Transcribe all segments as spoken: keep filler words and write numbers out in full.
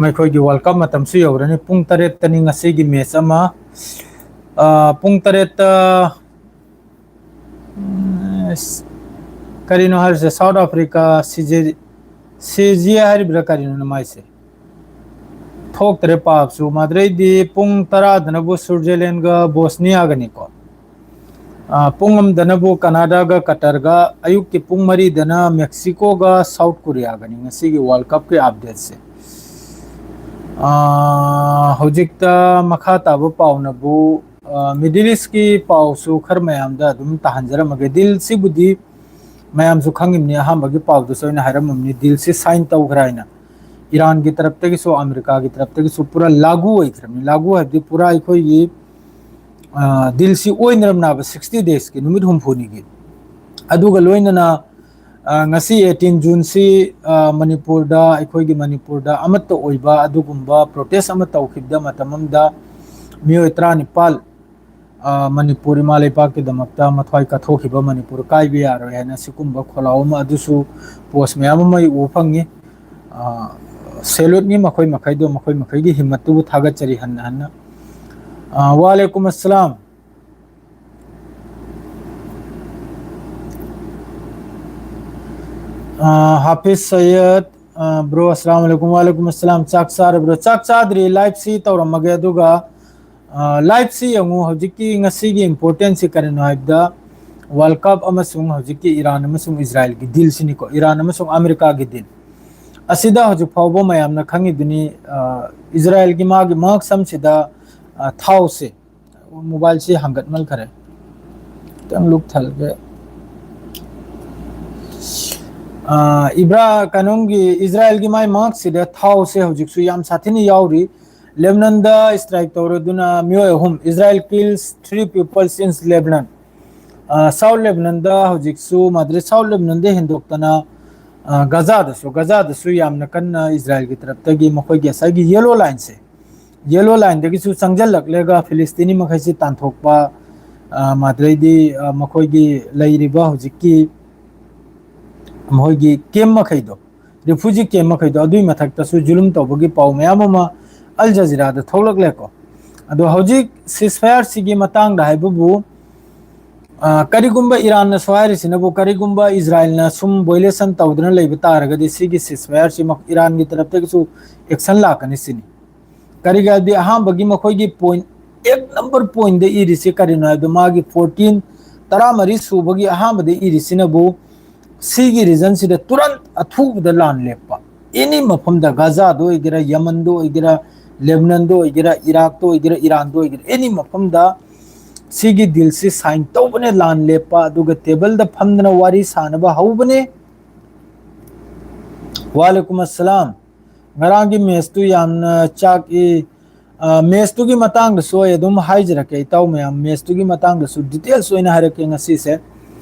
ꯃꯈꯣꯏꯒꯤ World Cup ꯃꯇꯝꯁꯨ ꯌꯧꯔꯅꯤ꯫ ꯄꯨꯡ ꯇꯔꯦꯠꯇꯅꯤ ꯉꯁꯤꯒꯤ match ꯑꯃ꯫ ꯑ, ꯄꯨꯡ ꯇꯔꯦꯠꯇ, ꯎꯝ, ꯑꯁ, ꯀꯔꯤꯅꯣ ꯍꯥꯏꯔꯤꯁꯦ? South Africa, ꯁꯤꯖꯦ, ꯁꯤꯖꯦ ꯍꯥꯏꯔꯤꯕ꯭ꯔꯥ ꯀꯔꯤꯅꯣ ꯃꯥꯏꯁꯦ? ꯊꯣꯛꯇ꯭ꯔꯦ ꯄꯥꯞꯁꯨ꯫ ꯃꯗꯨꯗꯩꯗꯤ ꯄꯨꯡ ꯇꯔꯥꯗꯅꯕꯨ Switzerland-ꯒ Bosnia-ꯒꯅꯤꯀꯣ꯫ ꯑ, ꯄꯨꯡ ꯑꯃꯗꯅꯕꯨ Canada-ꯒ Qatar-ꯒ, ꯑꯌꯨꯛꯀꯤ ꯄꯨꯡ ꯃꯔꯤꯗꯅ Mexico-ꯒ South Korea-ꯒꯅꯤ꯫ ꯉꯁꯤꯒꯤ World Cup-ꯀꯤ update-ꯁꯦ꯫ ꯑ, ꯍꯧꯖꯤꯛꯇ ꯃꯈꯥ ꯇꯥꯕ ꯄꯥꯎꯅꯕꯨ, ꯑ, Middle East-ꯀꯤ ꯄꯥꯎꯁꯨ ꯈꯔ ꯃꯌꯥꯝꯗ ꯑꯗꯨꯝ ꯇꯥꯍꯟꯖꯔꯝꯃꯒꯦ꯫ Deal-ꯁꯤꯕꯨꯗꯤ ꯃꯌꯥꯝꯁꯨ ꯈꯪꯉꯤꯕꯅꯤ, ꯑꯍꯥꯟꯕꯒꯤ ꯄꯥꯎꯗꯁꯨ ꯑꯩꯅ ꯍꯥꯏꯔꯝꯃꯕꯅꯤ, deal-ꯁꯤ sign ꯇꯧꯈ꯭ꯔꯦ ꯍꯥꯏꯅ꯫ ꯏꯔꯥꯟꯒꯤ ꯇꯔꯞꯇꯒꯤꯁꯨ, ꯑꯃꯦꯔꯤꯀꯥꯒꯤ ꯇꯔꯞꯇꯒꯤꯁꯨ ꯄꯨꯔꯥ ꯂꯥꯒꯨ ꯑꯣꯏꯈ꯭ꯔꯕꯅꯤ꯫ ꯂꯥꯒꯨ ꯍꯥꯏꯕꯗꯤ ꯄꯨꯔꯥ ꯑꯩꯈꯣꯏꯒꯤ, ꯑ, deal-ꯁꯤ ꯑꯣꯏꯅꯔꯝꯅꯕ sixty days-ꯀꯤ, ꯅꯨꯃꯤꯠ ꯍꯨꯝꯐꯨꯅꯤꯒꯤ꯫ ꯑꯗꯨꯒ ꯂꯣꯏꯅꯅ, ꯑ, ꯉꯁꯤ eighteen June-ꯁꯤ, ꯑ, ꯃꯅꯤꯄꯨꯔꯗ, ꯑꯩꯈꯣꯏꯒꯤ ꯃꯅꯤꯄꯨꯔꯗ ꯑꯃꯠꯇ ꯑꯣꯏꯕ ꯑꯗꯨꯒꯨꯝꯕ protest ꯑꯃ ꯇꯧꯈꯤꯕꯗ ꯃꯇꯝ ꯑꯃꯗ ꯃꯤꯑꯣꯏ ꯇꯔꯥꯅꯤꯄꯥꯜ, ꯑ, ꯃꯅꯤꯄꯨꯔ ꯏꯃꯥ ꯂꯩꯄꯥꯛꯀꯤꯗꯃꯛꯇ ꯃꯊ꯭ꯋꯥꯏ ꯀꯠꯊꯣꯛꯈꯤꯕ, ꯃꯅꯤꯄꯨꯔ ꯀꯥꯏꯕ ꯌꯥꯔꯣꯏ ꯍꯥꯏꯅ ꯁꯤꯒꯨꯝꯕ ꯈꯣꯜꯂꯥꯎ ꯑꯃ ꯑꯗꯨꯁꯨ post ꯃꯌꯥꯝ ꯑꯃ ꯑꯩ ꯎꯕ ꯐꯪꯉꯤ꯫ ꯑ, salute-ꯅꯤ ꯃꯈꯣꯏ ꯃꯈꯩꯗꯣ, ꯃꯈꯣꯏ ꯃꯈꯩꯒꯤ ꯍꯤꯝꯃꯠꯇꯨꯕꯨ ꯊꯥꯒꯠꯆꯔꯤ ꯍꯟꯅ ꯍꯟꯅ꯫ ꯑ, ꯋꯥꯂꯦꯀꯨꯝ ꯑꯁꯂꯥꯝ꯫ ꯑ, ꯍꯥꯐꯤꯖ ꯁꯌꯗ, ꯑ, bro, ꯑꯁꯂꯥꯝ ꯑꯂꯩꯀꯨꯝ꯫ ꯋꯥꯂꯦꯀꯨꯝ ꯑꯁꯂꯥꯝ꯫ ꯆꯥꯛ ꯆꯥꯔꯕ꯭ꯔꯣ? ꯆꯥꯛ ꯆꯥꯗ꯭ꯔꯤ, live-ꯁꯤ ꯇꯧꯔꯝꯃꯒꯦ꯫ ꯑꯗꯨꯒ, ꯑ, live-ꯁꯤ ꯌꯦꯡꯉꯨ, ꯍꯧꯖꯤꯛꯀꯤ ꯉꯁꯤꯒꯤ importance-ꯁꯤ ꯀꯔꯤꯅꯣ ꯍꯥꯏꯕꯗ, World Cup ꯑꯃꯁꯨꯡ ꯍꯧꯖꯤꯛꯀꯤ ꯏꯔꯥꯟ ꯑꯃꯁꯨꯡ ꯏꯖꯔꯥꯏꯜꯒꯤ deal-ꯁꯤꯅꯤꯀꯣ, ꯏꯔꯥꯟ ꯑꯃꯁꯨꯡ ꯑꯃꯦꯔꯤꯀꯥꯒꯤ deal꯫ ꯑꯁꯤꯗ ꯍꯧꯖꯤꯛ ꯐꯥꯎꯕ ꯃꯌꯥꯝꯅ ꯈꯪꯉꯤꯗꯨꯅꯤ, ꯑ, ꯏꯖꯔꯥꯏꯜꯒꯤ ꯃꯥꯒꯤ ꯃꯉꯛꯁꯝꯁꯤꯗ, ꯑ, ꯊꯥꯎꯁꯦ, mobile-ꯁꯤ ꯍꯥꯡꯒꯠꯃꯟꯈꯔꯦ, ꯈꯤꯇꯪ ꯂꯨꯞꯊꯜꯒꯦ꯫ ꯑ, ꯏꯕ꯭ꯔꯥ-, ꯀꯩꯅꯣꯝꯒꯤ, ꯏꯖꯔꯥꯏꯜꯒꯤ ꯃꯥꯏ ꯃꯉꯛꯁꯤꯗ ꯊꯥꯎꯁꯦ ꯍꯧꯖꯤꯛꯁꯨ ꯌꯥꯝ ꯁꯥꯊꯤꯅ ꯌꯥꯎꯔꯤ꯫ ꯂꯦꯕꯅꯟꯗ strike ꯇꯧꯔꯗꯨꯅ ꯃꯤꯑꯣꯏ ꯑꯍꯨꯝ, Israel kills three people since Lebanon꯫ ꯑ, South Lebanon-ꯗ ꯍꯧꯖꯤꯛꯁꯨ, ꯃꯥꯗ꯭ꯔꯦ, South Lebanon-ꯗ ꯍꯦꯟꯗꯣꯛꯇꯅ, ꯑ, ꯒꯖꯥꯗꯁꯨ, ꯒꯖꯥꯗꯁꯨ ꯌꯥꯝꯅ ꯀꯟꯅ ꯏꯖꯔꯥꯏꯜꯒꯤ ꯇꯔꯞꯇꯒꯤ ꯃꯈꯣꯏꯒꯤ ꯉꯁꯥꯏꯒꯤ yellow line-ꯁꯦ, yellow line-ꯗꯒꯤꯁꯨ ꯆꯪꯁꯤꯜꯂꯛꯂꯒ ꯐꯤꯂꯤꯁꯇꯤꯅꯤ ꯃꯈꯩꯁꯤ ꯇꯥꯟꯊꯣꯛꯄ, ꯑ, ꯃꯥꯗ꯭ꯔꯩꯗꯤ, ꯑ, ꯃꯈꯣꯏꯒꯤ ꯂꯩꯔꯤꯕ ꯍꯧꯖꯤꯛꯀꯤ ꯃꯈꯣꯏꯒꯤ camp ꯃꯈꯩꯗꯣ, ꯔꯤꯐ꯭ꯌꯨꯖꯤ ꯀꯦꯝ ꯃꯈꯩꯗꯣ, ꯑꯗꯨꯒꯤ ꯃꯊꯛꯇꯁꯨ ꯖꯨꯂꯨꯝ ꯇꯧꯕꯒꯤ ꯄꯥꯎ ꯃꯌꯥꯝ ꯑꯃ ꯑꯜ ꯖꯖꯤꯔꯥꯗ ꯊꯣꯛꯂꯛꯂꯦꯀꯣ꯫ ꯑꯗꯣ ꯍꯧꯖꯤꯛ ꯁꯤꯁꯐꯥꯌꯔꯁꯤꯒꯤ ꯃꯇꯥꯡꯗ ꯍꯥꯏꯕꯕꯨ, ꯑ, ꯀꯔꯤꯒꯨꯝꯕ ꯏꯔꯥꯟꯅꯁꯨ ꯍꯥꯏꯔꯤꯁꯤꯅꯕꯨ, ꯀꯔꯤꯒꯨꯝꯕ ꯏꯖꯔꯥꯏꯜꯅ ꯁꯨꯝ ꯚꯣꯏꯂꯦꯁꯟ ꯇꯧꯗꯅ ꯂꯩꯕ ꯇꯥꯔꯒꯗꯤ, ꯁꯤꯒꯤ ꯁꯤꯁꯐꯥꯌꯔꯁꯤ ꯃꯛ-, ꯏꯔꯥꯟꯒꯤ ꯇꯔꯞꯇꯒꯤꯁꯨ ꯑꯦꯛꯁꯟ ꯂꯥꯛꯀꯅꯤ ꯁꯤꯅꯤ꯫ ꯀꯔꯤꯒꯤ ꯍꯥꯏꯕꯗꯤ ꯑꯍꯥꯟꯕꯒꯤ ꯃꯈꯣꯏꯒꯤ ꯄꯣꯏꯟ, ꯑꯦꯛ ꯅꯝꯕꯔ ꯄꯣꯏꯟꯗ ꯏꯔꯤꯁꯤ ꯀꯔꯤꯅꯣ ꯍꯥꯏꯕꯗ, ꯃꯥꯒꯤ ꯐꯣꯔꯇꯤꯟ, ꯇꯔꯥꯃꯔꯤ ꯁꯨꯕꯒꯤ ꯑꯍꯥꯟꯕꯗ ꯏꯔꯤꯁꯤꯅꯕꯨ ꯁꯤꯒꯤ ꯔꯤꯖꯟꯁꯤꯗ ꯇꯨꯔꯟ ꯑꯊꯨꯕꯗ ꯂꯥꯟ ꯂꯦꯞꯄ, ꯑꯦꯅꯤ ꯃꯐꯝꯗ, ꯒꯥꯖꯥꯗ ꯑꯣꯏꯒꯦꯔꯥ, ꯌꯃꯟꯗ ꯑꯣꯏꯒꯦꯔꯥ, ꯂꯦꯕꯅꯟꯗ ꯑꯣꯏꯒꯦꯔꯥ, ꯏꯔꯥꯛꯇ ꯑꯣꯏꯒꯦꯔꯥ, ꯏꯔꯥꯟꯗ ꯑꯣꯏꯒꯦꯔꯥ, ꯑꯦꯅꯤ ꯃꯐꯝꯗ ꯁꯤꯒꯤ ꯗꯤꯜꯁꯤ ꯁꯥꯏꯟ ꯇꯧꯕꯅꯦ, ꯂꯥꯟ ꯂꯦꯞꯄ, ꯑꯗꯨꯒ ꯇꯦꯕꯜꯗ ꯐꯝꯗꯅ ꯋꯥꯔꯤ ꯁꯥꯅꯕ ꯍꯧꯕꯅꯦ꯫ ꯋꯥꯂꯦꯀꯨꯝ ꯑꯁꯂꯥꯝ꯫ ꯉꯔꯥꯡꯒꯤ ꯃꯦꯠꯁꯇꯨ ꯌꯥꯝꯅ ꯆꯥꯛꯏ꯫ ꯑ, ꯃꯦꯠꯁꯇꯨꯒꯤ ꯃꯇꯥꯡꯗꯁꯨ ꯑꯩ ꯑꯗꯨꯝ ꯍꯥꯏꯖꯔꯛꯀꯦ, ꯏꯇꯥꯎ ꯃꯌꯥꯝ, ꯃꯦꯠꯁꯇꯨꯒꯤ ꯃꯇꯥꯡꯗꯁꯨ ꯗꯤꯇꯦꯜꯁ ꯑꯣꯏꯅ ꯍꯥꯏꯔꯛꯀꯦ ꯉꯁꯤꯁꯦ꯫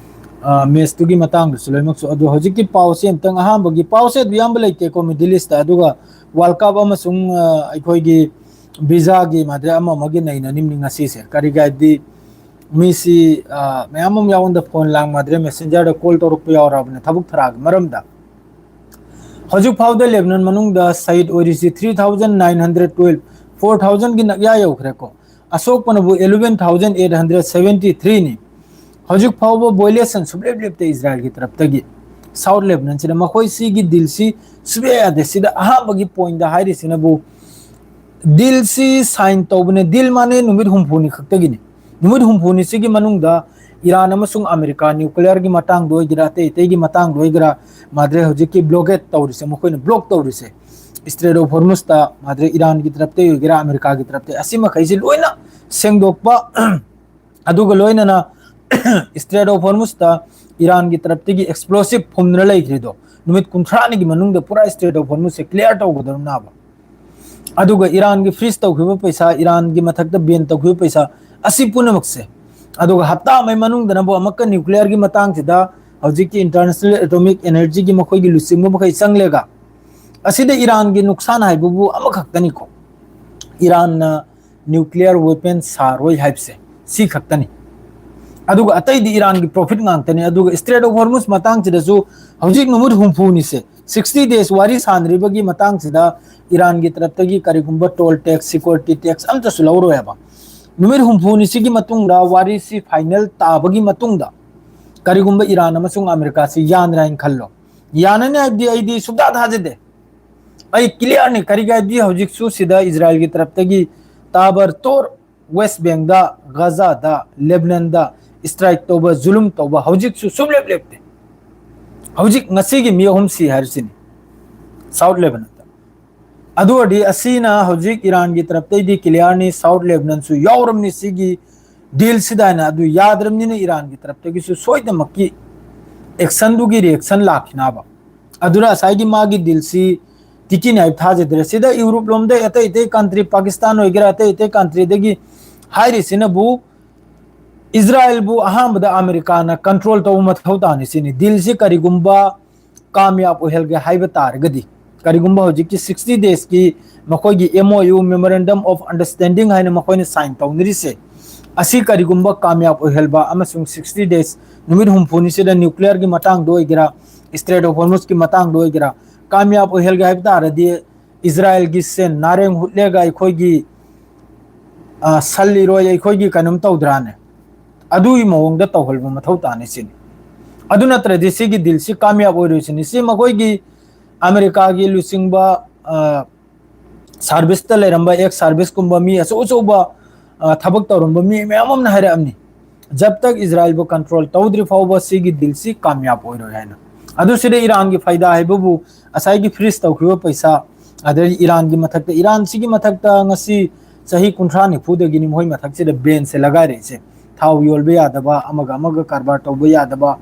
ꯑ, ꯃꯦꯠꯁꯇꯨꯒꯤ ꯃꯇꯥꯡꯗꯁꯨ ꯂꯣꯏꯅꯃꯛꯁꯨ꯫ ꯑꯗꯣ ꯍꯧꯖꯤꯛꯀꯤ ꯄꯥꯎꯁꯦ ꯑꯝꯇꯪ, ꯑꯍꯥꯟꯕꯒꯤ ꯄꯥꯎꯁꯦ ꯑꯗꯨ ꯌꯥꯝꯕ ꯂꯩꯇꯦꯀꯣ ꯃꯤꯗꯜ ꯏꯁꯇ, ꯑꯗꯨꯒ ꯋꯥꯔꯜ ꯀꯞ ꯑꯃꯁꯨꯡ, ꯑ, ꯑꯩꯈꯣꯏꯒꯤ ꯚꯤꯖꯥꯒꯤ ꯃꯥꯗ꯭ꯔꯦ ꯑꯃ ꯑꯃꯒꯤ ꯅꯩꯅꯅꯤꯡꯅꯤ ꯉꯁꯤꯁꯦ꯫ ꯀꯔꯤꯒꯤ ꯍꯥꯏꯕꯗꯤ ꯃꯤꯁꯤ, ꯑ, ꯃꯌꯥꯝ ꯑꯃ ꯌꯥꯎꯉꯣꯟꯗ ꯐꯣꯟ ꯂꯥꯡ ꯃꯥꯗ꯭ꯔꯦ, ꯃꯦꯁꯦꯟꯖꯔꯗ ꯀꯣꯜ ꯇꯧꯔꯛꯄ ꯌꯥꯎꯔꯕꯅꯦ ꯊꯕꯛ ꯊꯔꯥꯒꯤ ꯃꯔꯝꯗ꯫ ꯍꯧꯖꯤꯛ ꯐꯥꯎꯗ ꯂꯦꯕꯅꯟ ꯃꯅꯨꯡꯗ ꯁꯍꯤꯗ ꯑꯣꯏꯔꯤꯁꯤ three thousand nine hundred twelve, four thousand ꯒꯤ ꯅꯛꯌꯥ ꯌꯧꯈ꯭ꯔꯦꯀꯣ꯫ ꯑꯁꯣꯛꯄꯅꯕꯨ eleven thousand eight hundred seventy three ꯅꯤ꯫ ꯍꯧꯖꯤꯛ ꯐꯥꯎꯕ ꯚꯣꯏꯂꯦꯁꯟ ꯁꯨꯡꯂꯦꯞ ꯂꯦꯞꯇꯦ ꯏꯖꯔꯥꯏꯜꯒꯤ ꯇꯔꯞꯇꯒꯤ꯫ ꯁꯥꯎꯠ ꯂꯦꯕꯅꯟꯁꯤꯗ ꯃꯈꯣꯏ ꯁꯤꯒꯤ ꯗꯤꯜꯁꯤ ꯁꯨꯡꯌꯥ ꯌꯥꯗꯦ꯫ ꯁꯤꯗ ꯑꯍꯥꯟꯕꯒꯤ ꯄꯣꯏꯟꯗ ꯍꯥꯏꯔꯤꯁꯤꯅꯕꯨ ꯗꯤꯜꯁꯤ ꯁꯥꯏꯟ ꯇꯧꯕꯅꯦ꯫ ꯗꯤꯜ ꯃꯥꯅꯦ ꯅꯨꯃꯤꯠ ꯍꯨꯝꯐꯨꯅꯤ ꯈꯛꯇꯒꯤꯅꯤ꯫ ꯅꯨꯃꯤꯠ ꯍꯨꯝꯐꯨꯅꯤ ꯁꯤꯒꯤ ꯃꯅꯨꯡꯗ ꯏꯔꯥꯟ ꯑꯃꯁꯨꯡ ꯑꯃꯦꯔꯤꯀꯥ ꯅ꯭ꯌꯨꯀ꯭ꯂꯤꯌꯔꯒꯤ ꯃꯇꯥꯡꯗ ꯑꯣꯏꯒꯦꯔꯥ, ꯑꯇꯩ ꯑꯇꯩꯒꯤ ꯃꯇꯥꯡꯗ ꯑꯣꯏꯒꯦꯔꯥ, ꯃꯥꯗ꯭ꯔꯦ ꯍꯧꯖꯤꯛꯀꯤ ꯕ꯭ꯂꯣꯀꯦꯠ ꯇꯧꯔꯤꯁꯦ, ꯃꯈꯣꯏꯅ ꯕ꯭ꯂꯣꯛ ꯇꯧꯔꯤꯁꯦ, ꯏꯁꯇ꯭ꯔꯦꯠ ꯑꯣꯐ ꯍꯣꯔꯃꯨꯁꯇ ꯃꯥꯗ꯭ꯔꯦ ꯏꯔꯥꯟꯒꯤ ꯇꯔꯞꯇꯒꯤ ꯑꯣꯏꯒꯦꯔꯥ, ꯑꯃꯦꯔꯤꯀꯥꯒꯤ ꯇꯔꯞꯇꯒꯤ, ꯑꯁꯤ ꯃꯈꯩꯁꯤ ꯂꯣꯏꯅ ꯁꯦꯡꯗꯣꯛꯄ, ꯑꯗꯨꯒ ꯂꯣꯏꯅꯅ ꯏꯁꯇ꯭ꯔꯦꯠ ꯑꯣꯐ ꯍꯣꯔꯃꯨꯁꯇ ꯏꯔꯥꯟꯒꯤ ꯇꯔꯞꯇꯒꯤ ꯑꯦꯛꯁꯄ꯭ꯂꯣꯁꯤꯞ ꯐꯨꯝꯗꯨꯅ ꯂꯩꯈ꯭ꯔꯤꯗꯣ ꯅꯨꯃꯤꯠ ꯀꯨꯟꯊ꯭ꯔꯥꯅꯤꯒꯤ ꯃꯅꯨꯡꯗ ꯄꯨꯔꯥ ꯏꯁꯇ꯭ꯔꯦꯠ ꯑꯣꯐ ꯍꯣꯔꯃꯨꯁꯁꯦ ꯀ꯭ꯂꯤꯌꯥꯔ ꯇꯧꯒꯗꯕꯅꯦꯕ꯫ ꯑꯗꯨꯒ ꯏꯔꯥꯟꯒꯤ ꯐ꯭ꯔꯤꯖ ꯇꯧꯈꯤꯕ ꯄꯩꯁꯥ, ꯏꯔꯥꯟꯒꯤ ꯃꯊꯛꯇ ꯕꯦꯟ ꯇꯧꯈꯤꯕ ꯄꯩꯁꯥ, ꯑꯁꯤ ꯄꯨꯝꯅꯃꯛꯁꯦ, ꯑꯗꯨꯒ ꯍꯞꯇꯥ ꯑꯃꯒꯤ ꯃꯅꯨꯡꯗꯅꯕꯨ ꯑꯃꯨꯛꯀ ꯅ꯭ꯌꯨꯀ꯭ꯂꯤꯌꯔꯒꯤ ꯃꯇꯥꯡꯁꯤꯗ ꯍꯧꯖꯤꯛꯀꯤ ꯏꯟꯇꯔꯅꯦꯁꯅꯦꯜ ꯑꯦꯇꯣꯃꯤꯛ ꯑꯦꯅꯔꯖꯤꯒꯤ ꯃꯈꯣꯏꯒꯤ ꯂꯨꯆꯤꯡꯕ ꯃꯈꯩ ꯆꯪꯂꯒ, ꯑꯁꯤꯗ ꯏꯔꯥꯟꯒꯤ ꯅꯨꯡꯁꯥꯟ ꯍꯥꯏꯕꯕꯨ ꯑꯃꯈꯛꯇꯅꯤꯀꯣ꯫ ꯏꯔꯥꯟꯅ ꯅ꯭ꯌꯨꯀ꯭ꯂꯤꯌꯔ ꯋꯦꯄꯟ ꯁꯥꯔꯣꯏ ꯍꯥꯏꯕꯁꯦ ꯁꯤ ꯈꯛꯇꯅꯤ꯫ ꯑꯗꯨꯒ ꯑꯇꯩꯗꯤ ꯏꯔꯥꯟꯒꯤ ꯄ꯭ꯔꯣꯐꯤꯠ ꯉꯥꯛꯇꯅꯤ꯫ ꯑꯗꯨꯒ ꯏꯁꯇ꯭ꯔꯦꯠ ꯑꯣꯐ ꯍꯣꯔꯃꯨꯁ ꯃꯇꯥꯡꯁꯤꯗꯁꯨ ꯍꯧꯖꯤꯛ ꯅꯨꯃꯤꯠ ꯍꯨꯝꯐꯨꯅꯤꯁꯦ, ꯁꯤꯛꯁꯇꯤ ꯗꯦꯖ ꯋꯥꯔꯤ ꯁꯥꯟꯅꯔꯤꯕꯒꯤ ꯃꯇꯥꯡꯁꯤꯗ ꯏꯔꯥꯟꯒꯤ ꯇꯔꯞꯇꯒꯤ ꯀꯔꯤꯒꯨꯝꯕ ꯇꯣꯜ ꯇꯦꯛꯁ, ꯁꯤꯀ꯭ꯌꯨꯔꯤꯇꯤ ꯇꯦꯛꯁ ꯑꯝꯇꯁꯨ ꯂꯧꯔꯣꯏ ꯍꯥꯏꯕ꯫ ꯅꯨꯃꯤꯠ ꯍꯨꯝꯐꯨꯅꯤꯁꯤꯒꯤ ꯃꯇꯨꯡꯗ, ꯋꯥꯔꯤꯁꯤ ꯐꯥꯏꯅꯦꯜ ꯇꯥꯕꯒꯤ ꯃꯇꯨꯡꯗ, ꯀꯔꯤꯒꯨꯝꯕ ꯏꯔꯥꯟ ꯑꯃꯁꯨꯡ ꯑꯃꯦꯔꯤꯀꯥꯁꯤ ꯌꯥꯅꯔꯦ ꯍꯥꯏꯅ ꯈꯜꯂꯣ, ꯌꯥꯅꯅꯤ ꯍꯥꯏꯕꯗꯤ ꯑꯩꯗꯤ ꯁꯨꯡꯊꯥ ꯊꯥꯖꯗꯦ꯫ ꯑꯩ ꯀ꯭ꯂꯤꯌꯥꯔꯅꯤ꯫ ꯀꯔꯤꯒꯤ ꯍꯥꯏꯕꯗꯤ ꯍꯧꯖꯤꯛꯁꯨ ꯁꯤꯗ ꯏꯖꯔꯥꯏꯜꯒꯤ ꯇꯔꯞꯇꯒꯤ ꯇꯥꯕꯔ ꯇꯣꯔ, ꯋꯦꯁ ꯕꯦꯡꯗ, ꯒꯖꯥꯗ, ꯂꯦꯕꯅꯟꯗ ꯏꯁꯇ꯭ꯔꯥꯏꯛ ꯇꯧꯕ, ꯖꯨꯂꯨꯝ ꯇꯧꯕ ꯍꯧꯖꯤꯛꯁꯨ ꯁꯨꯡꯂꯦꯞ ꯂꯦꯞꯇꯦ꯫ ꯍꯧꯖꯤꯛ ꯉꯁꯤꯒꯤ ꯃꯤ ꯑꯍꯨꯝ ꯁꯤ ꯍꯥꯏꯔꯤꯁꯤꯅꯤ ꯁꯥꯎꯠ ꯂꯦꯕꯅꯟꯗ꯫ ꯑꯗꯨ ꯑꯣꯏꯔꯗꯤ ꯑꯁꯤꯅ ꯍꯧꯖꯤꯛ ꯏꯔꯥꯟꯒꯤ ꯇꯔꯞꯇꯩꯗꯤ ꯀ꯭ꯂꯤꯌꯥꯔꯅꯤ, ꯁꯥꯎꯠ ꯂꯦꯕꯅꯟꯁꯨ ꯌꯥꯎꯔꯝꯅꯤ ꯁꯤꯒꯤ ꯗꯤꯜꯁꯤꯗ ꯍꯥꯏꯅ꯫ ꯑꯗꯨ ꯌꯥꯗ꯭ꯔꯕꯅꯤꯅ ꯏꯔꯥꯟꯒꯤ ꯇꯔꯞꯇꯒꯤꯁꯨ ꯁꯣꯏꯗꯅꯃꯛꯀꯤ ꯑꯦꯛꯁꯟꯗꯨꯒꯤ ꯔꯤꯑꯦꯛꯁꯟ ꯂꯥꯛꯈꯤꯅꯕ꯫ ꯑꯗꯨꯅ ꯉꯁꯥꯏꯒꯤ ꯃꯥꯒꯤ ꯗꯤꯜꯁꯤ ꯇꯤꯛꯀꯤꯅꯤ ꯍꯥꯏꯕ ꯊꯥꯖꯗ꯭ꯔꯦ꯫ ꯁꯤꯗ ꯌꯨꯔꯣꯞ ꯂꯣꯝꯗ ꯑꯇꯩ ꯑꯇꯩ ꯀꯟꯇ꯭ꯔꯤ, ꯄꯥꯀꯤꯁꯇꯥꯟ ꯑꯣꯏꯒꯦꯔꯥ, ꯑꯇꯩ ꯑꯇꯩ ꯀꯟꯇ꯭ꯔꯤꯗꯒꯤ ꯍꯥꯏꯔꯤꯁꯤꯅꯕꯨ ꯏꯖꯔꯥꯏꯜꯕꯨ ꯑꯍꯥꯟꯕꯗ ꯑꯃꯦꯔꯤꯀꯥꯅ ꯀꯟꯇ꯭ꯔꯣꯜ ꯇꯧꯕ ꯃꯊꯧ ꯇꯥꯅꯤ ꯁꯤꯅꯤ꯫ ꯗꯤꯜꯁꯤ ꯀꯔꯤꯒꯨꯝꯕ ꯀꯥꯃꯌꯥꯕ ꯑꯣꯏꯍꯜꯒꯦ ꯍꯥꯏꯕ ꯇꯥꯔꯒꯗꯤ, ꯀꯔꯤꯒꯨꯝꯕ ꯍꯧꯖꯤꯛꯀꯤ ꯁꯤꯛꯁꯇꯤ ꯗꯦꯖꯀꯤ ꯃꯈꯣꯏꯒꯤ M O U, Memorandum of Understanding ꯍꯥꯏꯅ ꯃꯈꯣꯏꯅ ꯁꯥꯏꯟ ꯇꯧꯅꯔꯤꯁꯦ, ꯑꯁꯤ ꯀꯔꯤꯒꯨꯝꯕ ꯀꯥꯃꯌꯥꯕ ꯑꯣꯏꯍꯜꯕ ꯑꯃꯁꯨꯡ ꯁꯤꯛꯁꯇꯤ ꯗꯦꯖ, ꯅꯨꯃꯤꯠ ꯍꯨꯝꯐꯨꯅꯤꯁꯤꯗ ꯅ꯭ꯌꯨꯀ꯭ꯂꯤꯌꯔꯒꯤ ꯃꯇꯥꯡꯗ ꯑꯣꯏꯒꯦꯔꯥ, ꯏꯁꯇ꯭ꯔꯦꯠ ꯑꯣꯐ ꯍꯣꯔꯃꯨꯖꯀꯤ ꯃꯇꯥꯡꯗ ꯑꯣꯏꯒꯦꯔꯥ, ꯀꯥꯃꯌꯥꯕ ꯑꯣꯏꯍꯜꯒꯦ ꯍꯥꯏꯕ ꯇꯥꯔꯗꯤ, ꯏꯖꯔꯥꯏꯜꯒꯤ ꯁꯦꯟ ꯅꯥꯔꯦꯡ ꯍꯨꯠꯂꯦꯒ ꯑꯩꯈꯣꯏꯒꯤ, ꯑ, ꯁꯟ ꯏꯔꯣꯏ ꯑꯩꯈꯣꯏꯒꯤ ꯀꯩꯅꯣꯝ ꯇꯧꯗ꯭ꯔꯥꯅꯦ? ꯑꯗꯨꯒꯤ ꯃꯑꯣꯡꯗ ꯇꯧꯍꯜꯕ ꯃꯊꯧ ꯇꯥꯅꯤ ꯁꯤꯅꯤ꯫ ꯑꯗꯨ ꯅꯠꯇ꯭ꯔꯗꯤ ꯁꯤꯒꯤ ꯗꯤꯜꯁꯤ ꯀꯥꯃꯌꯥꯕ ꯑꯣꯏꯔꯣꯏ ꯁꯤꯅꯤ꯫ ꯁꯤ ꯃꯈꯣꯏꯒꯤ ꯑꯃꯦꯔꯤꯀꯥꯒꯤ ꯂꯨꯆꯤꯡꯕ, ꯑ, ꯁꯥꯔꯚꯤꯁꯇ ꯂꯩꯔꯝꯕ, ꯑꯦꯛꯁ ꯁꯥꯔꯚꯤꯁꯀꯨꯝꯕ ꯃꯤ ꯑꯆꯧ ꯑꯆꯧꯕ, ꯑ, ꯊꯕꯛ ꯇꯧꯔꯝꯕ ꯃꯤ ꯃꯌꯥꯝ ꯑꯃꯅ ꯍꯥꯏꯔꯛꯑꯕꯅꯤ, "ꯖꯕ ꯇꯛ ꯏꯖꯔꯥꯏꯜꯕꯨ ꯀꯟꯇ꯭ꯔꯣꯜ ꯇꯧꯗ꯭ꯔꯤ ꯐꯥꯎꯕ ꯁꯤꯒꯤ ꯗꯤꯜꯁꯤ ꯀꯥꯃꯌꯥꯕ ꯑꯣꯏꯔꯣꯏ" ꯍꯥꯏꯅ꯫ ꯑꯗꯨ ꯁꯤꯗ ꯏꯔꯥꯟꯒꯤ ꯐꯥꯏꯗꯥ ꯍꯥꯏꯕꯕꯨ ꯉꯁꯥꯏꯒꯤ ꯐ꯭ꯔꯤꯖ ꯇꯧꯈꯤꯕ ꯄꯩꯁꯥ, ꯑꯗꯩ ꯏꯔꯥꯟꯒꯤ ꯃꯊꯛꯇ, ꯏꯔꯥꯟꯁꯤꯒꯤ ꯃꯊꯛꯇ ꯉꯁꯤ ꯆꯍꯤ ꯀꯨꯟꯊ꯭ꯔꯥ ꯅꯤꯐꯨꯗꯒꯤꯅꯤ ꯃꯈꯣꯏ ꯃꯊꯛꯁꯤꯗ ꯕꯦꯟꯁꯦ ꯂꯒꯥꯏꯔꯛꯏꯁꯦ꯫ ꯊꯥꯎ ꯌꯣꯟꯕ ꯌꯥꯗꯕ, ꯑꯃꯒ ꯑꯃꯒ ꯀꯔꯕꯥꯔ ꯇꯧꯕ ꯌꯥꯗꯕ,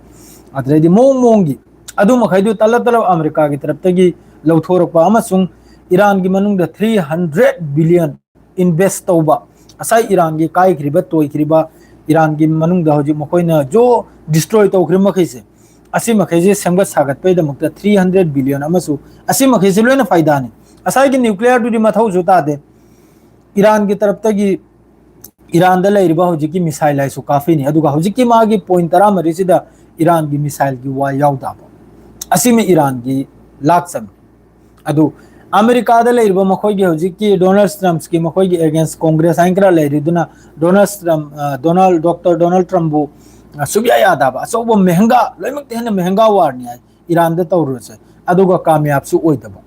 ꯑꯗꯨꯗꯩꯗꯤ ꯃꯑꯣꯡ ꯃꯑꯣꯡꯒꯤ꯫ ꯑꯗꯨ ꯃꯈꯩꯗꯨ ꯇꯂꯞ ꯇꯂꯞ ꯑꯃꯦꯔꯤꯀꯥꯒꯤ ꯇꯔꯞꯇꯒꯤ ꯂꯧꯊꯣꯔꯛꯄ ꯑꯃꯁꯨꯡ ꯏꯔꯥꯟꯒꯤ ꯃꯅꯨꯡꯗ three hundred billion invest ꯇꯧꯕ, ꯉꯁꯥꯏ ꯏꯔꯥꯟꯒꯤ ꯀꯥꯏꯈ꯭ꯔꯤꯕ, ꯇꯣꯏꯈ꯭ꯔꯤꯕ, ꯏꯔꯥꯟꯒꯤ ꯃꯅꯨꯡꯗ ꯍꯧꯖꯤꯛ ꯃꯈꯣꯏꯅ ꯖꯣ ꯗꯤꯁꯇ꯭ꯔꯣꯏ ꯇꯧꯈ꯭ꯔꯤꯕ ꯃꯈꯩꯁꯦ, ꯑꯁꯤ ꯃꯈꯩꯁꯦ ꯁꯦꯝꯒꯠ ꯁꯥꯒꯠꯄꯒꯤꯗꯃꯛꯇ three hundred billion ꯑꯃꯁꯨ, ꯑꯁꯤ ꯃꯈꯩꯁꯦ ꯂꯣꯏꯅ ꯐꯥꯏꯗꯥꯅꯤ꯫ ꯉꯁꯥꯏꯒꯤ ꯅ꯭ꯌꯨꯀ꯭ꯂꯤꯌꯔꯗꯨꯗꯤ ꯃꯊꯧꯁꯨ ꯇꯥꯗꯦ꯫ ꯏꯔꯥꯟꯒꯤ ꯇꯔꯞꯇꯒꯤ ꯏꯔꯥꯟꯗ ꯂꯩꯔꯤꯕ ꯍꯧꯖꯤꯛꯀꯤ ꯃꯤꯁꯥꯏꯜ ꯍꯥꯏꯁꯨ ꯀꯥꯐꯤꯅꯤ꯫ ꯑꯗꯨꯒ ꯍꯧꯖꯤꯛꯀꯤ ꯃꯥꯒꯤ ꯄꯣꯏꯟ ꯇꯔꯥꯃꯔꯤꯁꯤꯗ ꯏꯔꯥꯟꯒꯤ ꯃꯤꯁꯥꯏꯜꯒꯤ ꯋꯥ ꯌꯥꯎꯗꯕ, ꯑꯁꯤꯃ ꯏꯔꯥꯟꯒꯤ ꯂꯥꯛꯆꯕꯅꯤ꯫ ꯑꯗꯨ ꯑꯃꯦꯔꯤꯀꯥꯗ ꯂꯩꯔꯤꯕ ꯃꯈꯣꯏꯒꯤ ꯍꯧꯖꯤꯛꯀꯤ ꯗꯣꯅꯥꯜꯗ ꯇ꯭ꯔꯝꯞꯀꯤ ꯃꯈꯣꯏꯒꯤ against Congress ꯍꯥꯏꯅ ꯈꯔ ꯂꯩꯔꯤꯗꯨꯅ ꯗꯣꯅꯥꯜꯗ ꯇ꯭ꯔꯝꯞ, ꯑ, ꯗꯣꯅꯥꯜꯗ, ꯗꯣꯛꯇꯔ ꯗꯣꯅꯥꯜꯗ ꯇ꯭ꯔꯝꯞꯕꯨ, ꯑ, ꯁꯨꯛꯌꯥ ꯌꯥꯗꯕ, ꯑꯆꯧꯕ ꯃꯦꯍꯪꯒꯥ, ꯂꯣꯏꯅꯃꯛꯇ ꯍꯦꯟꯅ ꯃꯦꯍꯪꯒꯥ ꯋꯥꯔꯅꯤ ꯍꯥꯏ ꯏꯔꯥꯟꯗ ꯇꯧꯔꯨꯔꯁꯦ, ꯑꯗꯨꯒ ꯀꯥꯃꯌꯥꯕꯁꯨ ꯑꯣꯏꯗꯕ꯫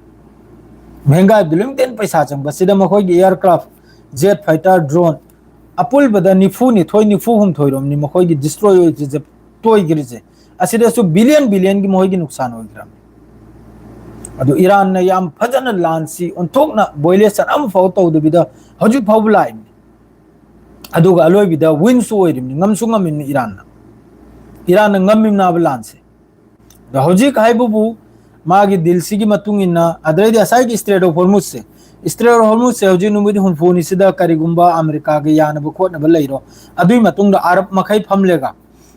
ꯃꯦꯍꯪꯒꯥ ꯍꯥꯏꯕꯗꯤ ꯂꯣꯏꯅꯃꯛꯇ ꯍꯦꯟꯅ ꯄꯩꯁꯥ ꯆꯪꯕ, ꯁꯤꯗ ꯃꯈꯣꯏꯒꯤ aircraft, jet fighter, drone ꯑꯄꯨꯟꯕꯗ ꯅꯤꯐꯨ ꯅꯤꯊꯣꯏ, ꯅꯤꯐꯨ ꯍꯨꯝꯗꯣꯏꯔꯣꯝꯅꯤ ꯃꯈꯣꯏꯒꯤ destroy ꯑꯣꯏꯈ꯭ꯔꯤꯁꯦ, ꯇꯣꯏꯈ꯭ꯔꯤꯁꯦ꯫ ꯑꯁꯤꯗꯁꯨ billion billionꯒꯤ ꯃꯈꯣꯏꯒꯤ ꯅꯨꯡꯁꯥꯟ ꯑꯣꯏꯈ꯭ꯔꯕꯅꯤ꯫ ꯑꯗꯨ ꯏꯔꯥꯟꯅ ꯌꯥꯝ ꯐꯖꯅ ꯂꯥꯟꯁꯤ ꯑꯣꯟꯊꯣꯛꯅ violation ꯑꯃꯐꯥꯎ ꯇꯧꯗꯕꯤꯗ ꯍꯧꯖꯤꯛ ꯐꯥꯎꯕ ꯂꯥꯛꯏꯕꯅꯤ꯫ ꯑꯗꯨꯒ ꯑꯂꯣꯏꯕꯤꯗ winꯁꯨ ꯑꯣꯏꯔꯤꯕꯅꯤ, ꯉꯝꯁꯨ ꯉꯝꯃꯤꯕꯅꯤ ꯏꯔꯥꯟꯅ꯫ ꯏꯔꯥꯟꯅ ꯉꯝꯃꯤꯕꯅꯦꯕ ꯂꯥꯟꯁꯦ꯫ ꯑꯗꯣ ꯍꯧꯖꯤꯛ ꯍꯥꯏꯕꯕꯨ ꯃꯥꯒꯤ dealꯁꯤꯒꯤ ꯃꯇꯨꯡ ꯏꯟꯅ, ꯑꯗꯩꯗꯤ ꯉꯁꯥꯏꯒꯤ Strait of Hormuzꯁꯦ, Strait of Hormuzꯁꯦ ꯍꯧꯖꯤꯛ ꯅꯨꯃꯤꯠ ꯍꯨꯝꯐꯨꯅꯤꯁꯤꯗ ꯀꯔꯤꯒꯨꯝꯕ ꯑꯃꯦꯔꯤꯀꯥꯒ ꯌꯥꯅꯕ ꯈꯣꯠꯅꯕ ꯂꯩꯔꯣ, ꯑꯗꯨꯒꯤ ꯃꯇꯨꯡꯗ ꯑꯔꯕ ꯃꯈꯩ ꯐꯝꯂꯦꯒ,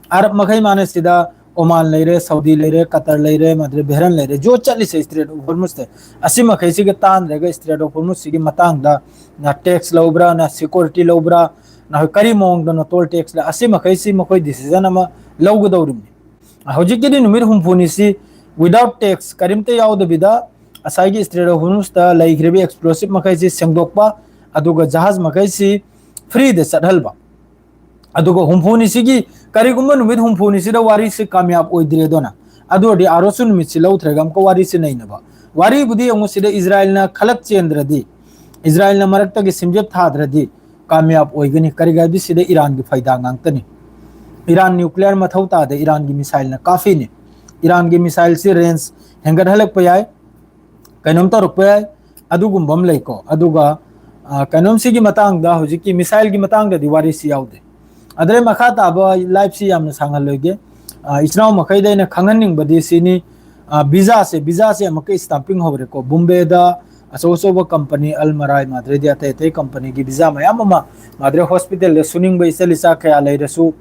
ꯑꯔꯕ ꯃꯈꯩ ꯃꯥꯅ ꯁꯤꯗ ꯑꯣꯃꯥꯟ ꯂꯩꯔꯦ, ꯁꯥꯎꯗꯤ ꯂꯩꯔꯦ, ꯀꯇꯔ ꯂꯩꯔꯦ, ꯃꯗꯨꯗ ꯕꯦꯍꯔꯟ ꯂꯩꯔꯦ, ꯖꯣ ꯆꯠꯂꯤꯁꯦ Strait of Hormuzꯇ꯫ ꯑꯁꯤ ꯃꯈꯩꯁꯤꯒ ꯇꯥꯟꯅꯔꯒ Strait of Hormuzꯁꯤꯒꯤ ꯃꯇꯥꯡꯗ ꯅ tax ꯂꯧꯕ꯭ꯔꯥ, ꯅ security ꯂꯧꯕ꯭ꯔꯥ, ꯅ ꯀꯔꯤ ꯃꯑꯣꯡꯗꯅꯣ toll tax ꯂ-, ꯑꯁꯤ ꯃꯈꯩꯁꯤ ꯃꯈꯣꯏ decision ꯑꯃ ꯂꯧꯒꯗꯧꯔꯤꯕꯅꯤ꯫ ꯍꯧꯖꯤꯛꯀꯤꯗꯤ ꯅꯨꯃꯤꯠ ꯍꯨꯝꯐꯨꯅꯤꯁꯤ without tax, ꯀꯔꯤꯝꯇ ꯌꯥꯎꯗꯕꯤꯗ ꯉꯁꯥꯏꯒꯤ Strait of Hormuzꯇ ꯂꯩꯈ꯭ꯔꯤꯕ explosive ꯃꯈꯩꯁꯤ ꯁꯦꯡꯗꯣꯛꯄ, ꯑꯗꯨꯒ ꯖꯍꯥꯖ ꯃꯈꯩꯁꯤ freeꯗ ꯆꯠꯍꯟꯕ꯫ ꯑꯗꯨꯒ ꯍꯨꯝꯐꯨꯅꯤꯁꯤꯒꯤ, ꯀꯔꯤꯒꯨꯝꯕ ꯅꯨꯃꯤꯠ ꯍꯨꯝꯐꯨꯅꯤꯁꯤꯗ ꯋꯥꯔꯤꯁꯤ ꯀꯥꯃꯌꯥꯕ ꯑꯣꯏꯗ꯭ꯔꯦꯗꯅ, ꯑꯗꯨ ꯑꯣꯏꯔꯗꯤ ꯑꯥꯔꯣꯁꯨ ꯅꯨꯃꯤꯠꯁꯤ ꯂꯧꯊ꯭ꯔꯒ ꯑꯃꯨꯛꯀ ꯋꯥꯔꯤꯁꯤ ꯅꯩꯅꯕ꯫ ꯋꯥꯔꯤꯕꯨꯗꯤ ꯌꯦꯡꯉꯨ, ꯁꯤꯗ ꯏꯖꯔꯥꯏꯜꯅ ꯈꯂꯛ ꯆꯦꯟꯗ꯭ꯔꯗꯤ, ꯏꯖꯔꯥꯏꯜꯅ ꯃꯔꯛꯇꯒꯤ ꯁꯤꯝꯖꯦꯞ ꯊꯥꯗ꯭ꯔꯗꯤ ꯀꯥꯃꯌꯥꯕ ꯑꯣꯏꯒꯅꯤ꯫ ꯀꯔꯤꯒꯤ ꯍꯥꯏꯕꯗꯤ ꯁꯤꯗ ꯏꯔꯥꯟꯒꯤ ꯐꯥꯏꯗꯥ ꯉꯥꯛꯇꯅꯤ꯫ ꯏꯔꯥꯟ nuclear ꯃꯊꯧ ꯇꯥꯗꯦ, ꯏꯔꯥꯟꯒꯤ missileꯅ ꯀꯥꯐꯤꯅꯤ꯫ ꯏꯔꯥꯟꯒꯤ missileꯁꯤ range ꯍꯦꯟꯒꯠꯍꯜꯂꯛꯄ ꯌꯥꯏ, ꯀꯩꯅꯣꯝ ꯇꯧꯔꯛꯄ ꯌꯥꯏ, ꯑꯗꯨꯒꯨꯝꯕ ꯑꯃ ꯂꯩꯀꯣ꯫ ꯑꯗꯨꯒ, ꯑ, ꯀꯩꯅꯣꯝꯁꯤꯒꯤ ꯃꯇꯥꯡꯗ, ꯍꯧꯖꯤꯛꯀꯤ missileꯒꯤ ꯃꯇꯥꯡꯗꯗꯤ ꯋꯥꯔꯤꯁꯤ ꯌꯥꯎꯗꯦ꯫ ꯑꯗꯩ ꯃꯈꯥ ꯇꯥꯕ liveꯁꯤ ꯌꯥꯝꯅ ꯁꯥꯡꯍꯜꯂꯣꯏꯒꯦ꯫ ꯑ, ꯏꯆꯤꯟ ꯏꯅꯥꯎ ꯃꯈꯩꯗ ꯑꯩꯅ ꯈꯪꯍꯟꯅꯤꯡꯕꯗꯤ ꯁꯤꯅꯤ, ꯑ, visaꯁꯦ, visaꯁꯦ ꯑꯃꯨꯛꯀ stamping ꯍꯧꯔꯦꯀꯣ꯫ ꯕꯣꯝꯕꯦꯗ ꯑꯆꯧ ꯑꯆꯧꯕ company, ꯑꯜ ꯃꯔꯥꯏ, ꯃꯥꯗ꯭ꯔꯦꯗꯤ ꯑꯇꯩ ꯑꯇꯩ companyꯒꯤ visa ꯃꯌꯥꯝ ꯑꯃ, ꯃꯥꯗ꯭ꯔꯦ hospitalꯗ ꯁꯨꯅꯤꯡꯕ ꯏꯆꯜ ꯏꯆꯥ ꯀꯌꯥ ꯂꯩꯔꯁꯨ,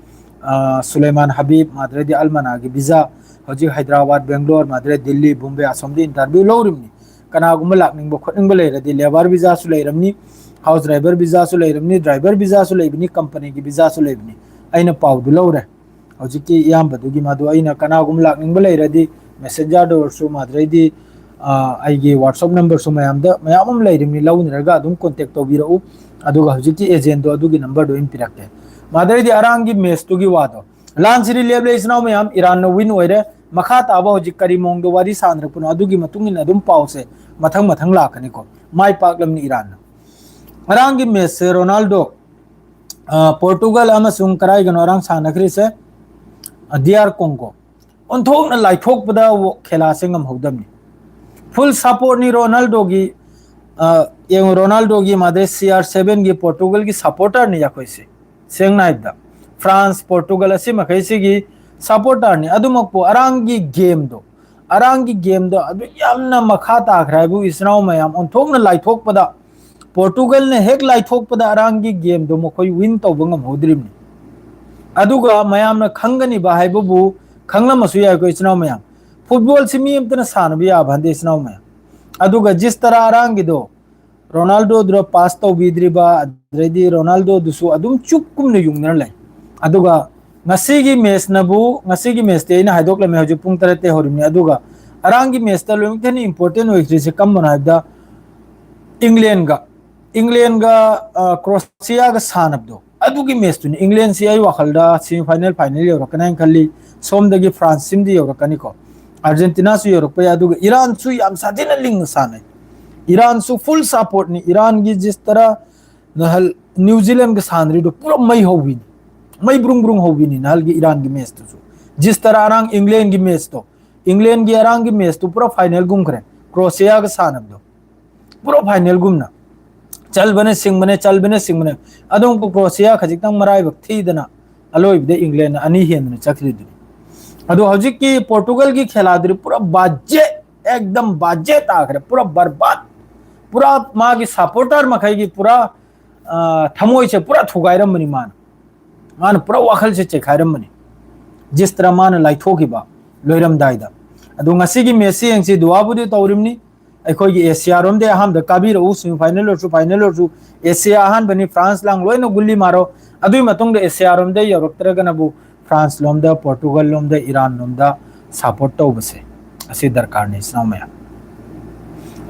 ꯑ, ꯁꯨꯂꯩꯃꯥꯟ ꯍꯕꯤꯕ, ꯃꯥꯗ꯭ꯔꯦꯗꯤ ꯑꯜ ꯃꯅꯥꯒꯤ visa, ꯍꯧꯖꯤꯛ ꯍꯥꯏꯗ꯭ꯔꯕꯥꯗ, ꯕꯦꯡꯒ꯭ꯂꯣꯔ, ꯃꯥꯗ꯭ꯔꯦ ꯗꯤꯜꯂꯤ, ꯕꯣꯝꯕꯦ, ꯑꯁꯣꯝꯗ interview ꯂꯧꯔꯤꯕꯅꯤ꯫ ꯀꯅꯥꯒꯨꯝꯕ ꯂꯥꯛꯅꯤꯡꯕ ꯈꯣꯠꯅꯤꯡꯕ ꯂꯩꯔꯗꯤ labour visaꯁꯨ ꯂꯩꯔꯝꯅꯤ, house driver visaꯁꯨ ꯂꯩꯔꯝꯅꯤ, driver visaꯁꯨ ꯂꯩꯕꯅꯤ, companyꯒꯤ visaꯁꯨ ꯂꯩꯕꯅꯤ꯫ ꯑꯩꯅ ꯄꯥꯎꯗꯨ ꯂꯧꯔꯦ ꯍꯧꯖꯤꯛꯀꯤ ꯏꯌꯥꯝꯕꯗꯨꯒꯤ, ꯃꯗꯨ ꯑꯩꯅ ꯀꯅꯥꯒꯨꯝꯕ ꯂꯥꯛꯅꯤꯡꯕ ꯂꯩꯔꯗꯤ ꯃꯦꯁꯦꯟꯖꯔꯗ ꯑꯣꯏꯔꯁꯨ, ꯃꯥꯗꯩꯗꯤ ꯑꯩꯒꯤ WhatsApp ꯅꯝꯕꯔꯁꯨ ꯃꯌꯥꯝꯗ, ꯃꯌꯥꯝ ꯑꯃ ꯂꯩꯔꯤꯕꯅꯤ, ꯂꯧꯅꯔꯒ ꯑꯗꯨꯝ ꯀꯣꯟꯇꯦꯛ ꯇꯧꯕꯤꯔꯛꯎ꯫ ꯑꯗꯨꯒ ꯍꯧꯖꯤꯛꯀꯤ ꯑꯦꯖꯦꯟꯗꯣ ꯑꯗꯨꯒꯤ ꯅꯝꯕꯔꯗꯣ ꯑꯩꯅ ꯄꯤꯔꯛꯀꯦ꯫ ꯃꯥꯗꯩꯗꯤ ꯑꯔꯥꯡꯒꯤ ꯃꯦꯠꯁꯇꯨꯒꯤ ꯋꯥꯗꯣ, ꯂꯥꯟꯁꯤꯗꯤ ꯂꯦꯞꯂꯦ ꯏꯆꯤꯟ ꯏꯅꯥꯎ ꯃꯌꯥꯝ, ꯏꯔꯥꯟꯅ ꯋꯤꯟ ꯑꯣꯏꯔꯦ꯫ ꯃꯈꯥ ꯇꯥꯕ ꯍꯧꯖꯤꯛ ꯀꯔꯤ ꯃꯑꯣꯡꯗ ꯋꯥꯔꯤ ꯁꯥꯟꯅꯔꯛꯄꯅꯣ, ꯑꯗꯨꯒꯤ ꯃꯇꯨꯡ ꯏꯟꯅ ꯑꯗꯨꯝ ꯄꯥꯎꯁꯦ ꯃꯊꯪ ꯃꯊꯪ ꯂꯥꯛꯀꯅꯤꯀꯣ꯫ ꯃꯥꯏ ꯄꯥꯛꯂꯝꯅꯤ ꯏꯔꯥꯟꯅ꯫ ꯑꯔꯥꯡꯒꯤ ꯃꯦꯠꯁꯁꯦ ꯔꯣꯅꯥꯜꯗꯣ, ꯄꯣꯔꯇꯨꯒꯜ ꯑꯃꯁꯨꯡ ꯀꯔꯥꯏꯒꯅꯣ ꯑꯔꯥꯡ ꯁꯥꯟꯅꯈ꯭ꯔꯤꯁꯦ, ꯗꯤ ꯑꯥꯔ ꯀꯣꯡꯒꯣ꯫ ꯑꯣꯟꯊꯣꯛꯅ ꯂꯥꯏꯊꯣꯛꯄꯗ ꯈꯦꯂꯥꯁꯦ ꯉꯝꯍꯧꯗꯕꯅꯤ꯫ ꯐꯨꯜ ꯁꯞꯄꯣꯔꯠꯅꯤ ꯔꯣꯅꯥꯜꯗꯣꯒꯤ꯫ ꯌꯦꯡꯉꯨ, ꯔꯣꯅꯥꯜꯗꯣꯒꯤ ꯃꯥꯗꯩ ꯁꯤ ꯑꯥꯔ ꯁꯚꯦꯟꯒꯤ ꯄꯣꯔꯇꯨꯒꯜꯒꯤ ꯁꯞꯄꯣꯔꯇꯔꯅꯤ ꯑꯩꯈꯣꯏꯁꯦ, ꯁꯦꯡꯅ ꯍꯥꯏꯕꯗ꯫ ꯐ꯭ꯔꯥꯟꯁ, ꯄꯣꯔꯇꯨꯒꯜ ꯑꯁꯤ ꯃꯈꯩꯁꯤꯒꯤ ꯁꯞꯄꯣꯔꯇꯔꯅꯤ꯫ ꯑꯗꯨꯃꯛꯄꯨ ꯑꯔꯥꯡꯒꯤ ꯒꯦꯝꯗꯣ, ꯑꯔꯥꯡꯒꯤ ꯒꯦꯝꯗꯣ ꯑꯗꯨ ꯌꯥꯝꯅ ꯃꯈꯥ ꯇꯥꯈ꯭ꯔꯦ ꯍꯥꯏꯕꯨ ꯏꯆꯤꯟ ꯏꯅꯥꯎ ꯃꯌꯥꯝ, ꯑꯣꯟꯊꯣꯛꯅ ꯂꯥꯏꯊꯣꯛꯄꯗ, ꯄꯣꯔꯇꯨꯒꯜꯅ ꯍꯦꯛ ꯂꯥꯏꯊꯣꯛꯄꯗ ꯑꯔꯥꯡꯒꯤ ꯒꯦꯝꯗꯣ ꯃꯈꯣꯏ ꯋꯤꯟ ꯇꯧꯕ ꯉꯝꯍꯧꯗ꯭ꯔꯤꯕꯅꯤ꯫ ꯑꯗꯨꯒ ꯃꯌꯥꯝꯅ ꯈꯪꯒꯅꯤꯕ ꯍꯥꯏꯕꯕꯨ, ꯈꯪꯂꯝꯃꯁꯨ ꯌꯥꯏꯀꯣ ꯏꯆꯤꯟ ꯏꯅꯥꯎ ꯃꯌꯥꯝ, ꯐꯨꯠꯕꯣꯜꯁꯤ ꯃꯤ ꯑꯃꯇꯅ ꯁꯥꯟꯅꯕ ꯌꯥꯕ ꯍꯟꯗꯦ ꯏꯆꯤꯟ ꯏꯅꯥꯎ ꯃꯌꯥꯝ꯫ ꯑꯗꯨꯒ ꯖꯤꯁ ꯇꯔꯥ ꯑꯔꯥꯡꯒꯤꯗꯣ ꯔꯣꯅꯥꯜꯗꯣꯗꯨꯗ ꯄꯥꯁ ꯇꯧꯕꯤꯗ꯭ꯔꯤꯕ, ꯑꯗꯩꯗꯤ ꯔꯣꯅꯥꯜꯗꯣꯗꯨꯁꯨ ꯑꯗꯨꯝ ꯆꯨꯞ ꯀꯨꯝꯅ ꯌꯨꯡꯗꯅ ꯂꯩ꯫ ꯑꯗꯨꯒ ꯉꯁꯤꯒꯤ ꯃꯦꯠꯁꯅꯕꯨ, ꯉꯁꯤꯒꯤ ꯃꯦꯠꯁꯇꯤ ꯑꯩꯅ ꯍꯥꯏꯗꯣꯛꯂꯝꯃꯦ, ꯍꯧꯖꯤꯛ ꯄꯨꯡ ꯇꯔꯦꯠꯇꯩ ꯍꯧꯔꯤꯕꯅꯤ꯫ ꯑꯗꯨꯒ ꯑꯔꯥꯡꯒꯤ ꯃꯦꯠꯁꯇ ꯂꯣꯏꯅꯃꯛꯇ ꯍꯦꯟꯅ ꯏꯝꯄꯣꯔꯇꯦꯟ ꯑꯣꯏꯈ꯭ꯔꯤꯁꯦ ꯀꯔꯝꯕꯅꯣ ꯍꯥꯏꯕꯗ, ꯏꯪꯂꯦꯟꯒ, ꯏꯪꯂꯦꯟꯒ, ꯑ, ꯀ꯭ꯔꯣꯁꯤꯌꯥꯒ ꯁꯥꯟꯅꯕꯗꯣ, ꯑꯗꯨꯒꯤ ꯃꯦꯠꯁꯇꯨꯅꯤ꯫ ꯏꯪꯂꯦꯟꯁꯤ ꯑꯩ ꯋꯥꯈꯜꯗ ꯁꯦꯃꯤ ꯐꯥꯏꯅꯦꯜ, ꯐꯥꯏꯅꯦꯜ ꯌꯧꯔꯛꯀꯅꯤ ꯍꯥꯏꯅ ꯈꯜꯂꯤ꯫ ꯁꯣꯝꯗꯒꯤ ꯐ꯭ꯔꯥꯟꯁ ꯁꯤꯃꯗꯤ ꯌꯧꯔꯛꯀꯅꯤꯀꯣ, ꯑꯥꯔꯖꯦꯟꯇꯤꯅꯥꯁꯨ ꯌꯧꯔꯛꯄ ꯌꯥꯏ꯫ ꯑꯗꯨꯒ ꯏꯔꯥꯟꯁꯨ ꯌꯥꯝ ꯁꯥꯊꯤꯅ ꯂꯤꯡꯅ ꯁꯥꯟꯅꯩ꯫ ꯏꯔꯥꯟꯁꯨ ꯐꯨꯜ ꯁꯞꯄꯣꯔꯠꯅꯤ꯫ ꯏꯔꯥꯟꯒꯤ ꯖꯤꯁ ꯇꯔꯥ ꯅꯍꯥꯟ ꯅ꯭ꯌꯨ ꯖꯤꯂꯦꯟꯒ ꯁꯥꯟꯅꯔꯤꯗꯣ ꯄꯨꯔꯥ ꯃꯩ ꯍꯧꯕꯤꯅꯤ, ꯃꯩ ꯕ꯭ꯔꯨꯡ ꯕ꯭ꯔꯨꯡ ꯍꯧꯕꯤꯅꯤ ꯅꯍꯥꯟꯒꯤ ꯏꯔꯥꯟꯒꯤ ꯃꯦꯠꯁꯇꯨꯁꯨ꯫ ꯖꯤꯁ ꯇꯔꯥ ꯑꯔꯥꯡ ꯏꯪꯂꯦꯟꯒꯤ ꯃꯦꯠꯁꯇꯣ, ꯏꯪꯂꯦꯟꯒꯤ ꯑꯔꯥꯡꯒꯤ ꯃꯦꯠꯁꯇꯨ ꯄꯨꯔꯥ ꯐꯥꯏꯅꯦꯜꯒꯨꯝꯈ꯭ꯔꯦ, ꯀ꯭ꯔꯣꯁꯤꯌꯥꯒ ꯁꯥꯟꯅꯕꯗꯣ꯫ ꯄꯨꯔꯥ ꯐꯥꯏꯅꯦꯜꯒꯨꯝꯅ꯫ ꯆꯜꯕꯅ ꯁꯤꯡꯕꯅꯦ, ꯆꯜꯕꯅ ꯁꯤꯡꯕꯅꯦ꯫ ꯑꯗꯨꯝ ꯀ꯭ꯔꯣꯁꯤꯌꯥ ꯈꯖꯤꯛꯇꯪ ꯃꯔꯥꯏꯕꯛ ꯊꯤꯗꯅ ꯑꯂꯣꯏꯕꯗ ꯏꯪꯂꯦꯟꯅ ꯑꯅꯤ ꯍꯦꯟꯗꯅ ꯆꯠꯈ꯭ꯔꯤꯗꯨꯅꯤ꯫ ꯑꯗꯣ ꯍꯧꯖꯤꯛꯀꯤ ꯄꯣꯔꯇꯨꯒꯜꯒꯤ ꯈꯦꯂꯥꯗꯨꯗꯤ ꯄꯨꯔꯥ ꯕꯥꯖꯦ, ꯑꯦꯛꯗꯝ ꯕꯥꯖꯦ ꯇꯥꯈ꯭ꯔꯦ, ꯄꯨꯔꯥ ꯕꯔꯕꯥꯠ, ꯄꯨꯔꯥ ꯃꯥꯒꯤ ꯁꯞꯄꯣꯔꯇꯔ ꯃꯈꯩꯒꯤ ꯄꯨꯔꯥ, ꯑ, ꯊꯃꯣꯏꯁꯦ ꯄꯨꯔꯥ ꯊꯨꯒꯥꯏꯔꯝꯕꯅꯤ ꯃꯥꯅ꯫ ꯃꯥꯅ ꯄꯨꯔꯥ ꯋꯥꯈꯜꯁꯦ ꯆꯦꯈꯥꯏꯔꯝꯕꯅꯤ꯫ ꯖꯤꯁ ꯇꯔꯥ ꯃꯥꯅ ꯂꯥꯏꯊꯣꯛꯈꯤꯕ ꯂꯣꯏꯔꯝꯗꯥꯏꯗ꯫ ꯑꯗꯣ ꯉꯁꯤꯒꯤ ꯃꯦꯠꯁꯁꯤ ꯌꯦꯡꯁꯤ, ꯗꯨꯋꯥꯕꯨꯗꯤ ꯇꯧꯔꯤꯕꯅꯤ꯫ ꯑꯩꯈꯣꯏꯒꯤ ꯑꯦꯁꯤꯌꯥꯔꯣꯝꯗꯩ ꯑꯍꯥꯟꯕꯗ ꯀꯥꯕꯤꯔꯛꯎ, ꯁꯦꯃꯤ ꯐꯥꯏꯅꯦꯜ ꯑꯣꯏꯔꯁꯨ, ꯐꯥꯏꯅꯦꯜ ꯑꯣꯏꯔꯁꯨ꯫ ꯑꯦꯁꯤꯌꯥ ꯑꯍꯥꯟꯕꯅꯤ, ꯐ꯭ꯔꯥꯟꯁ ꯂꯥꯡ ꯂꯣꯏꯅ ꯒꯨꯜꯂꯤ ꯃꯥꯔꯣ꯫ ꯑꯗꯨꯒꯤ ꯃꯇꯨꯡꯗ ꯑꯦꯁꯤꯌꯥꯔꯣꯝꯗꯩ ꯌꯧꯔꯛꯇ꯭ꯔꯒꯅꯕꯨ ꯐ꯭ꯔꯥꯟꯁ ꯂꯣꯝꯗ, ꯄꯣꯔꯇꯨꯒꯜ ꯂꯣꯝꯗ, ꯏꯔꯥꯟ ꯂꯣꯝꯗ ꯁꯞꯄꯣꯔꯠ ꯇꯧꯕꯁꯦ꯫ ꯑꯁꯤ ꯗꯔꯀꯥꯔꯅꯤ, ꯏꯆꯤꯟ ꯏꯅꯥꯎ ꯃꯌꯥꯝ꯫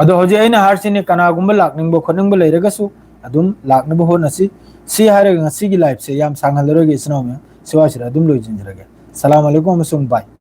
ꯑꯗꯣ ꯍꯧꯖꯤꯛ ꯑꯩꯅ ꯍꯥꯏꯔꯤꯁꯤꯅꯤ, ꯀꯅꯥꯒꯨꯝꯕ ꯂꯥꯛꯅꯤꯡꯕ ꯈꯣꯠꯅꯤꯡꯕ ꯂꯩꯔꯒꯁꯨ ꯑꯗꯨꯝ ꯂꯥꯛꯅꯕ ꯍꯣꯠꯅꯁꯤ꯫ ꯁꯤ ꯍꯥꯏꯔꯒ ꯉꯁꯤꯒꯤ liveꯁꯦ ꯌꯥꯝ ꯁꯥꯡꯍꯜꯂꯔꯣꯏꯒꯦ, ꯏꯆꯤꯟ ꯏꯅꯥꯎ ꯃꯌꯥꯝ, ꯁꯤꯋꯥꯁꯤꯗ ꯑꯗꯨꯝ ꯂꯣꯏꯁꯤꯟꯖꯔꯒꯦ꯫ ꯁꯂꯥꯝ ꯑꯂꯩꯀꯨꯝ ꯑꯃꯁꯨꯡ bye꯫